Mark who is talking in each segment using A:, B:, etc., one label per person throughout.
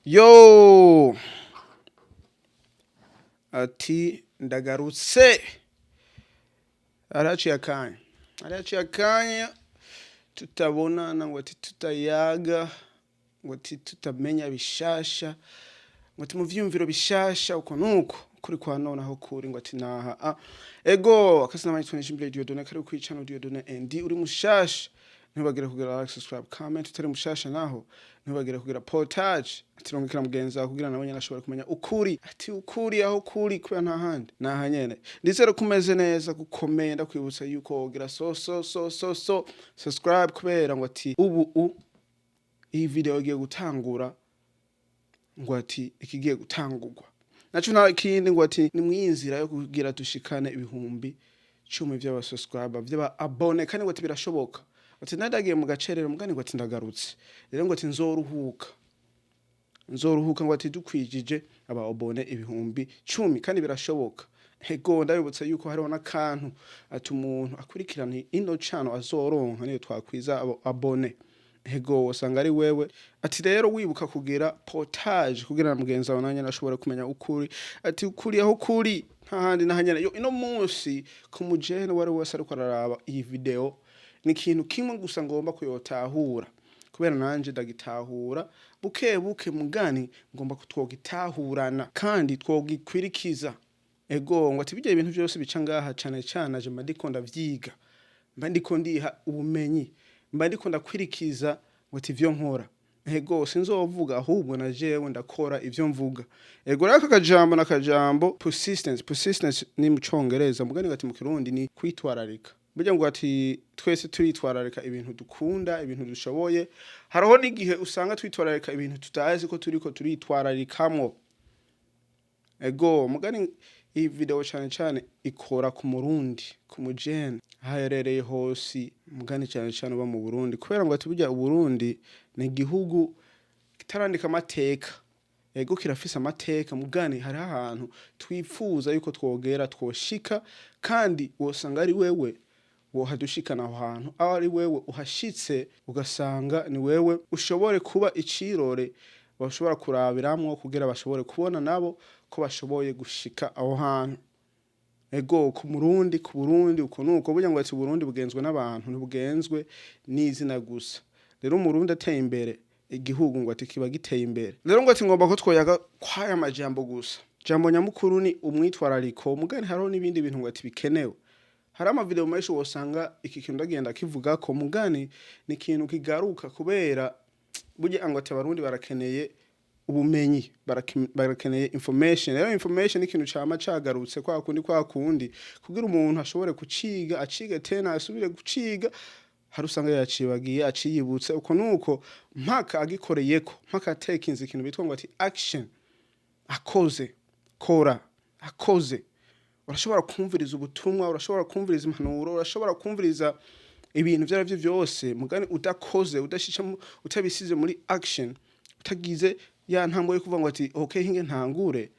A: Yo, ati ndagarutse. Haraciye akanya, haraciye akanya tutabonana, ngo ati tutayaga, ngo ati tutamenya bishasha, ngo ati mu vyiyumviro bishasha uko nuko kuri kwa none aho kuri, ngo ati naha ego akasina manye twene Shimbire Dieudonné kari kuri channel Dieudonné ND. Uri mushasha, ntibagire kugira like, subscribe, comment. Utari mushasha naho, ntibagire kugira partage, ati rongekera mugenzi wawe kugira nawe nyene ashobore kumenya ukuri, ati ukuri aho kuri, kubera nta handi naha nyene. Ndizere ko umeze neza gukomeye. Ndakwibutsa yuko wogira so so so so so subscribe, kubera ngo ati ubu iyi video igiye gutangura, ngo ati ikigiye gutangurwa naco nta kindi, ngo ati ni mwinzira yo kugira dushikane 10,000 vy'aba subscriber, vy'aba abonnés, kandi ngo ati birashoboka. Ati nadagiye mu gacerere mugani, ngo ati ndagarutse rero, ngo ati nzoruhuka, nzoruhuka, ngo ati dukwijije aba abonnés 10,000, kandi birashoboka. Ego, ndabibutsa yuko hariho n'akantu ati umuntu akurikirana ino channel azoronka niyo twakwiza abo abonnés. Ego, usanga ari wewe. Ati rero wibuka kugira partage kugira na mugenzi wawe nanye ashobore kumenya ukuri, ati ukuri aho kuri nta handi nahanyene. Yo, ino munsi ku mujene wari wese ariko araraba iyi video, ni ikintu kimwe gusa ngomba kuyotahura, kubera nanje ndagitahura buke buke, mugani ngomba ko twogitahurana kandi twogikwirikiza. Ego, ngo ati bijya ibintu byose bica ngaha cane cane aje mba ndiko ndavyiga, mba ndiko ndiha ubumenyi, mba ndiko ndakwirikiza ngo ati ivyo nkora. Ego, sinzovuga, ahubwo na jewe ndakora ivyo mvuga. Ego rero, aka kajambo na kajambo persistence. Persistence ni mu Congereza, mugani ngo ati mu Kirundi ni kwitwararika. Burya ngo ati twese turitwararika ibintu dukunda, ibintu dushoboye. Hariho n'igihe usanga twitwararika ibintu tutazi ko turiko turitwararikamwo. Ego, mugani iyi video cane cane ikora ku Murundi, ku mujene aho aherereye hose, mugani cane cane uba mu Burundi, kubera ngo ati burya Uburundi ni igihugu kitarandika amateka. Ego, kirafise amateka, mugani hariho ahantu twipfuza yuko twogera, twoshika, kandi wosanga ari wewe wohadushikana aho hantu, aho ari wewe uhashitse ugasanga ni wewe ushobore kuba icirore bashobora kurabiramwo kugira bashobore kubona nabo ko bashoboye gushika aho hantu. Ego, ku Murundi, ku Burundi, uko nuko. Burya ngo ati Uburundi bugenzwe n'abantu, ntibugenzwe n'izina gusa. Rero Umurundi ateye imbere, igihugu ngo ati kiba giteye imbere. Rero ngo ati ngomba ko twoyaga kwaya majambo gusa. Jambo nyamukuru ni umwitwarariko, mugani hariho n'ibindi bintu ngo ati bikenewe. Hari amavideo menshi wosanga iki kintu ndagenda kivugako, mugani ni ikintu kigaruka, kubera burya ngo ati Abarundi barakeneye ubumenyi, barakeneye information. Rero information ni ikintu cama cagarutse kwa kundi kwa kundi, kugira umuntu ashobore kuciga, acige tena, asubire guciga. Hari usanga yacibagiye, aciyibutse uko nuko, mpaka agikoreyeko, mpaka atekinze ikintu bitwa ngo ati action, akoze, kora, akoze. Urashobora kumviriza ubutumwa, urashobora kumviriza impanuro, urashobora kumviriza ibintu ivyo arivyo vyose, mugani udakoze, udashishamo, utabisize muri action, utagize ya ntambwe yo kuvuga ngo ati okay, hinge ntangure,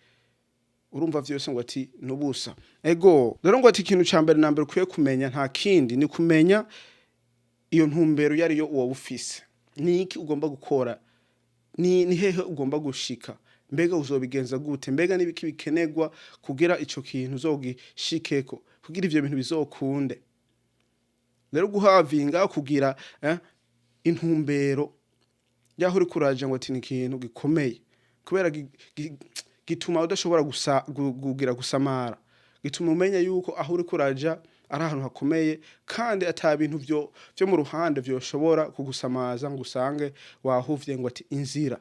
A: urumva vyose ngo ati nubusa. Ego rero, ngo ati ikintu ca mbere na mbere ukwiye kumenya nta kindi, ni kumenya iyo ntumbero yariyo uwo ufise. Ni iki ugomba gukora? Ni hehe ugomba gushika? Mbega uzobigenza gute? Mbega n'ibiki bikenerwa kugira ico kintu uzogishikeko, kugira ivyo bintu bizokunde? Rero guhavinga, kugira intumbero yaho uriko uraja, ngo ati ni ikintu gikomeye, kubera gituma udashobora kugira gusamara, gituma umenya yuko aho uriko uraja ari ahantu hakomeye, kandi ata bintu vyo mu ruhande vyoshobora kugusamaza ngo usange wahuvye ngo ati inzira.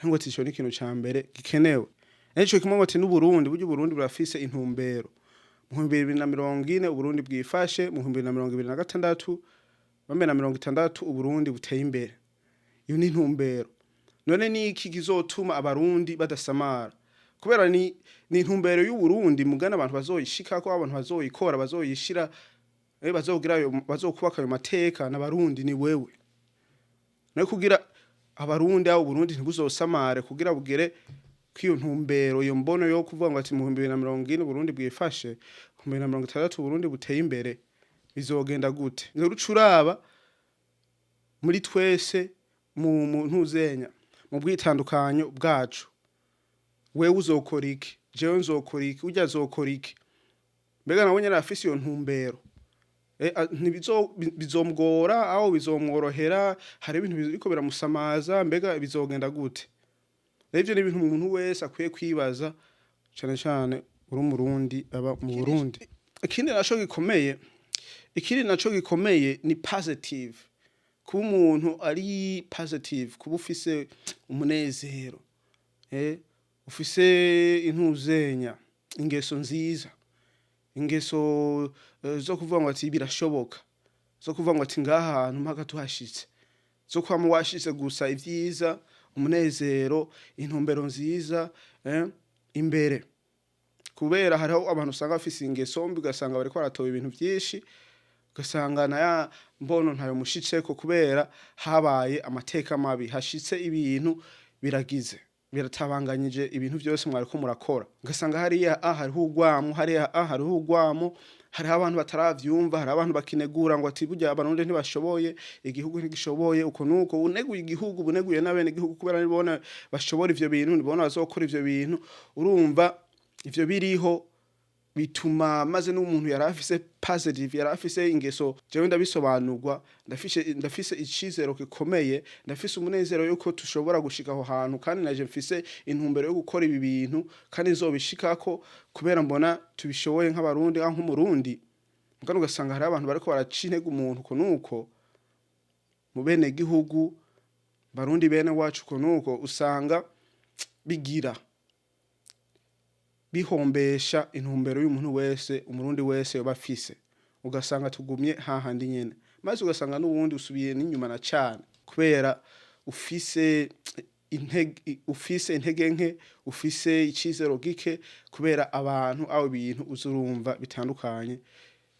A: Ngo ati ico ni ikintu ca mbere gikenewe. Nico kimwe ngo ati n'Uburundi, burya Uburundi burafise intumbero mu 2040 Uburundi bwifashe, mu 2026, 2060 Uburundi buteye imbere. Iyo ni intumbero. None ni iki kizotuma Abarundi badasamara? Kubera ni intumbero y'Uburundi, mugana abantu bazoyishikako, abantu bazoyikora, bazoyishira, bazogira ayo, bazokubaka ayo mateka n'Abarundi, ni wewe. No kugira Abarundi abo Burundi ntibuzosamare, kugira bugere kw'iyo ntumbero, iyo mbono yo kuvuga ngo ati mu 2040 Burundi bwifashe, mu 2060 Burundi buteye imbere, bizogenda gute? Rero uca uraba muri twese mu ntuzenya mu Mu bwitandukanyo bwacu, wewe uzokora iki, jewe nzokora iki, urya azokora iki? Mbega nawe nyene arafise iyo ntumbero? Bizomugora aho bizomworohera? Hari ibintu biriko biramusamaza? Mbega bizogenda gute? Rero ivyo ni ibintu umuntu wese akwiye kwibaza, cane cane uri Umurundi aba mu Burundi. Ikindi naco gikomeye ni positive, kuba umuntu ari positive, kuba ufise umunezero, ufise intuzenya, ingeso nziza, ingeso zo kuvuga ngo ati birashoboka, zo kuvuga ngo ati ngaha hantu mpaka tuhashitse, zo kwama washitse gusa ivyiza, umunezero, intumbero nziza imbere. Kubera hariho abantu usanga bafise ingeso mbi, ugasanga bariko baratoba ibintu vyinshi, ugasanga na ya mbono ntayo mushitseko kubera habaye amateka mabi, hashitse ibintu biragize biratabanganyije ibintu vyose mwariko murakora. Ugasanga hariya hariho urwamo, hariya hariho urwamo, hariho abantu bataravyumva, hariho abantu bakinegura ngo ati burya Abarundi ntibashoboye, igihugu ntigishoboye, uko nuko. Uneguye igihugu, uneguye n'abene igihugu, kubera nibona bashobora ivyo bintu, nibona bazokora ivyo bintu. Urumva ivyo biriho bituma maze n'umuntu yari afise positive, yari afise ingeso, jewe ndabisobanurwa, ndafise icizero gikomeye, ndafise umunezero yuko tushobora gushika aho hantu, kandi naje mfise intumbero yo gukora ibi bintu kandi nzobishikako, kubera mbona tubishoboye nk'Abarundi, nk'Umurundi. Mugabo ugasanga hariho abantu bariko baraca intege umuntu uko nuko mu bene gihugu, Barundi bene wacu, uko nuko, usanga bigira bihombesha intumbero y'umuntu wese, Umurundi wese yoba afise. Ugasanga tugumye hahandi nyene, maze ugasanga n'ubundi usubiye n'inyuma na cane, kubera ufise intege nke, ufise icizero gike, kubera abantu aho ibintu uzurumva bitandukanye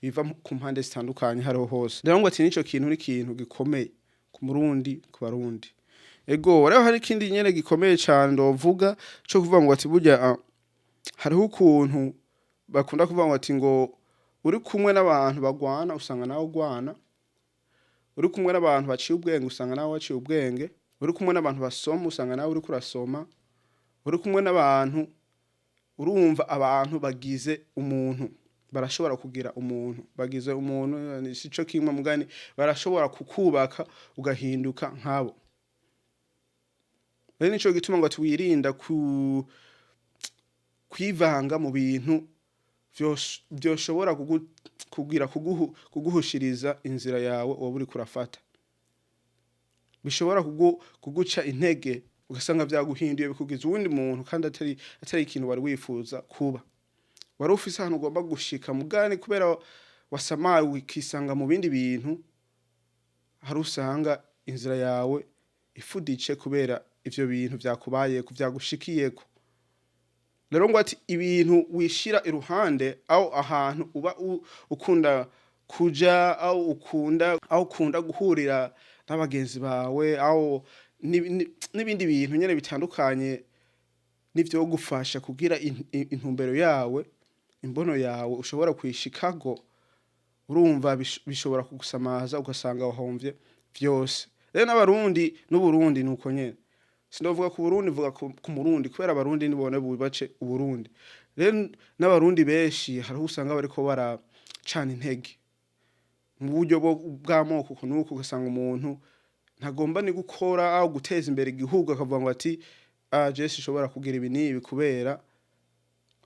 A: biva ku mpande zitandukanye hariho hose. Rero ngo ati nico kintu ni ikintu gikomeye ku Murundi, ku Barundi. Ego, rero hari ikindi nyene gikomeye cane ndovuga, co kuvuga ngo ati burya hariho ukuntu bakunda kuvuga ngo ati ngo uri kumwe n'abantu bagwana usanga nawe ugwana, uri kumwe n'abantu baciye ubwenge usanga nawe waciye ubwenge, uri kumwe n'abantu basoma usanga nawe uriko urasoma, uri kumwe n'abantu. Urumva abantu bagize umuntu, barashobora kugira umuntu, bagize umuntu sico kimwe mugani, barashobora kukubaka ugahinduka nkabo. Rero nico gituma ngo twirinda ku kwivanga mu bintu vyoshobora kugira kuguhushiriza inzira yawe woba uriko urafata, bishobora kuguca intege, ugasanga vyaguhinduye, bikugiza uwundi muntu kandi atari ikintu wari wifuza kuba. Wari ufise ahantu ugomba gushika, mugani kubera wasamaye ukisanga mu bindi bintu, hari usanga inzira yawe ifudice kubera ivyo bintu vyakubayeko, vyagushikiyeko. Rero ngo ati ibintu wishira iruhande, aho ahantu uba ukunda kuja, aho ukunda guhurira n'abagenzi bawe, aho n'ibindi bintu nyene bitandukanye n'ivyogufasha kugira intumbero yawe, imbono yawe ushobora kuyishikako. Urumva bishobora kugusamaza, ugasanga wahomvye vyose. Rero n'Abarundi n'Uburundi nuko nyene. Sinovuga ku Burundi, mvuga ku Murundi, kubera Abarundi nibone bubace Uburundi. Rero n'Abarundi benshi hariho usanga bariko baracana intege mu buryo bw'amoko uku n'uku, ugasanga umuntu ntagomba ni gukora aho guteza imbere igihugu, akavuga ngo ati ah, je sinshobora kugira ibi n'ibi kubera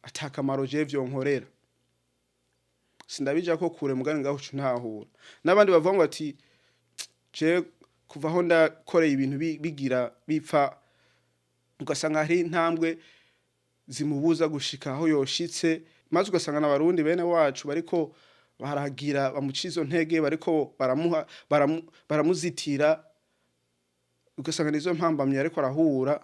A: ata kamaro jewe vyonkorera. Sindabijako kure, mugani ngaho uca untahura. N'abandi bavuga ngo ati je kuva aho ndakoreye ibintu bigira bipfa, ugasanga hari intambwe zimubuza gushika aho yoshitse, maze ugasanga n'Abarundi bene wacu bariko baragira bamuca izo ntege, bariko baramuha baramuzitira, ugasanga nizo mpambamyi ariko arahura,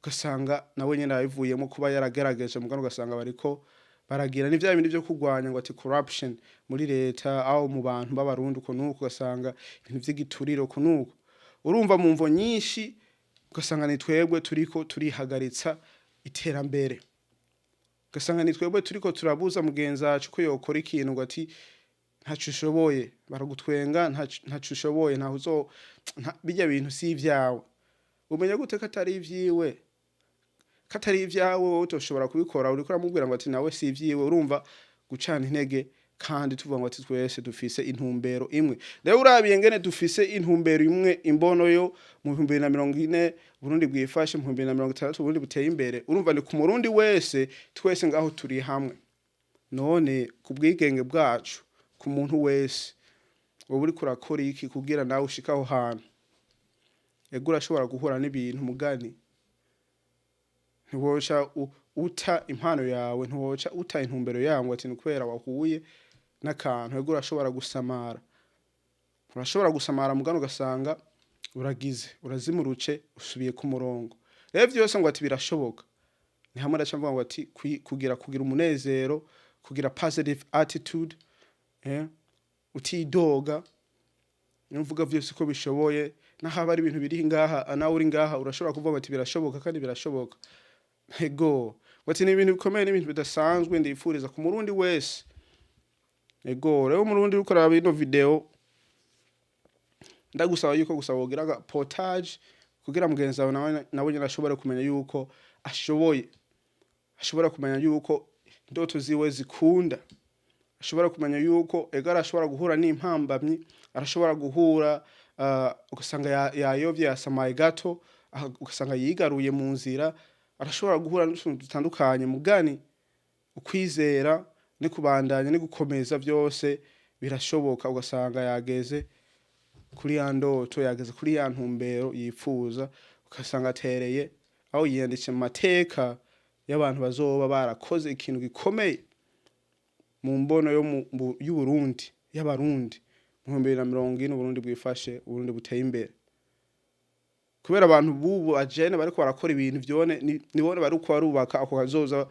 A: ugasanga nawe nyene yabivuyemo kuba yaragerageje, mugabo ugasanga bariko baragira ni vya bindi vyo kurwanya ngo ati corruption muri leta, aho mu bantu b'Abarundi uko nuko, ugasanga ibintu vy'igiturire uko nuko. Urumva mu mvo nyinshi ugasanga ni twebwe turiko turihagaritsa iterambere, ugasanga ni twebwe turiko turabuza mugenzi wacu ko yokora ikintu, ngo ati ntaco ushoboye, baragutwenga, ntaco ushoboye, ntaho uzo birya bintu si ivyawe. Umenya gute ko atari ivyiwe, ko atari ivyawe? Wowe utoshobora kubikora, uriko uramubwira ngo ati nawe si ivyiwe. Urumva gucana intege, kandi tuvuga ngo ati twese dufise intumbero imwe. Rero urabiye ngene dufise intumbero imwe, imbono yo mu 2040 Burundi bwifashe, mu 2060 Burundi buteye imbere. Urumva ni ku Murundi wese, twese ngaho turi hamwe. None ku bwigenge bwacu, ku muntu wese, wowe uriko urakora iki kugira nawe ushike aho hantu? Ego, urashobora guhura n'ibintu, mugani ntiwoca uta impano yawe, ntiwoca uta intumbero yawe ngo ati ni kubera wahuye n'akantu. Ego, urashobora gusamara, urashobora gusamara, mugani ugasanga uragize urazimuruce, usubiye ku murongo. Rero vyose ngo ati birashoboka. Ni hamwe ndaca mvuga ngo ati kugira umunezero, kugira positive attitude, utidoga. Niyo mvuga vyose ko bishoboye, naho haba ari ibintu biri ngaha, nawe uri ngaha urashobora kuvuga ati birashoboka, kandi birashoboka. Ego, ngo ati ni ibintu bikomeye, n'ibintu bidasanzwe ndifuriza ku Murundi wese. Ego, rero Umurundi uriko uraraba ino video, ndagusaba yuko gusa wogira aga partage kugira mugenzi wawe nawe nyene ashobore kumenya yuko ashoboye, ashobora kumenya yuko indoto ziwe zikunda, ashobora kumenya yuko ego arashobora guhura n'impambamyi, arashobora guhura ugasanga yayovye, yasamaye gato, ugasanga yigaruye mu nzira. Arashobora guhura n'utuntu dutandukanye, mugani ukwizera ni kubandanya, ni gukomeza, vyose birashoboka. Ugasanga yageze kuri ya ndoto, yageze kuri ya ntumbero yifuza, ugasanga atereye aho yiyanditse mu mateka y'abantu bazoba barakoze ikintu gikomeye mu mbono yo y'Uburundi, y'Abarundi mu 2040, Uburundi bwifashe, Uburundi buteye imbere. Kubera abantu bubu ajene bariko barakora ibintu vyone nibone bariko barubaka ako kazoza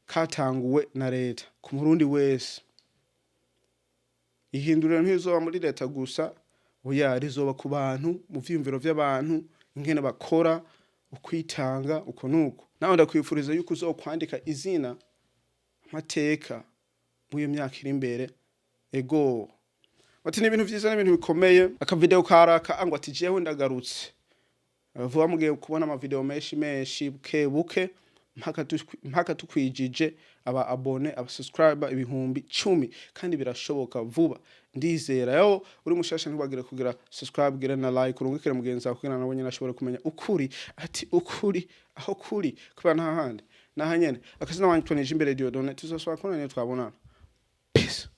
A: katanguwe na leta ku Murundi wese. Ihinduriro ntizoba muri leta gusa, oya, rizoba ku bantu, mu vyiyumviro vy'abantu, ingene bakora, ukwitanga, uko nuko. Nawe ndakwifuriza yuko uzokwandika izina, amateka muri iyo myaka iri imbere. Ego, ati ni ibintu vyiza, n'ibintu bikomeye. Akavideo karaka ngo ati jewe ndagarutse vuba, mugiye kubona amavideo menshi menshi buke buke mpaka tukwijije aba abonnés, aba subscriber 10,000, kandi birashoboka vuba, ndizera. Yo uri mushasha, ntibagire kugira subscribe, gira na like, urungikire mugenzi wawe kugira nawe nyene ashobore kumenya ukuri, ati ukuri aho kuri kuba nta handi naha nyene. Akazina wanje twanije imbere Dieudonné. Tuzosubira kubona niyo twabonana. Peace.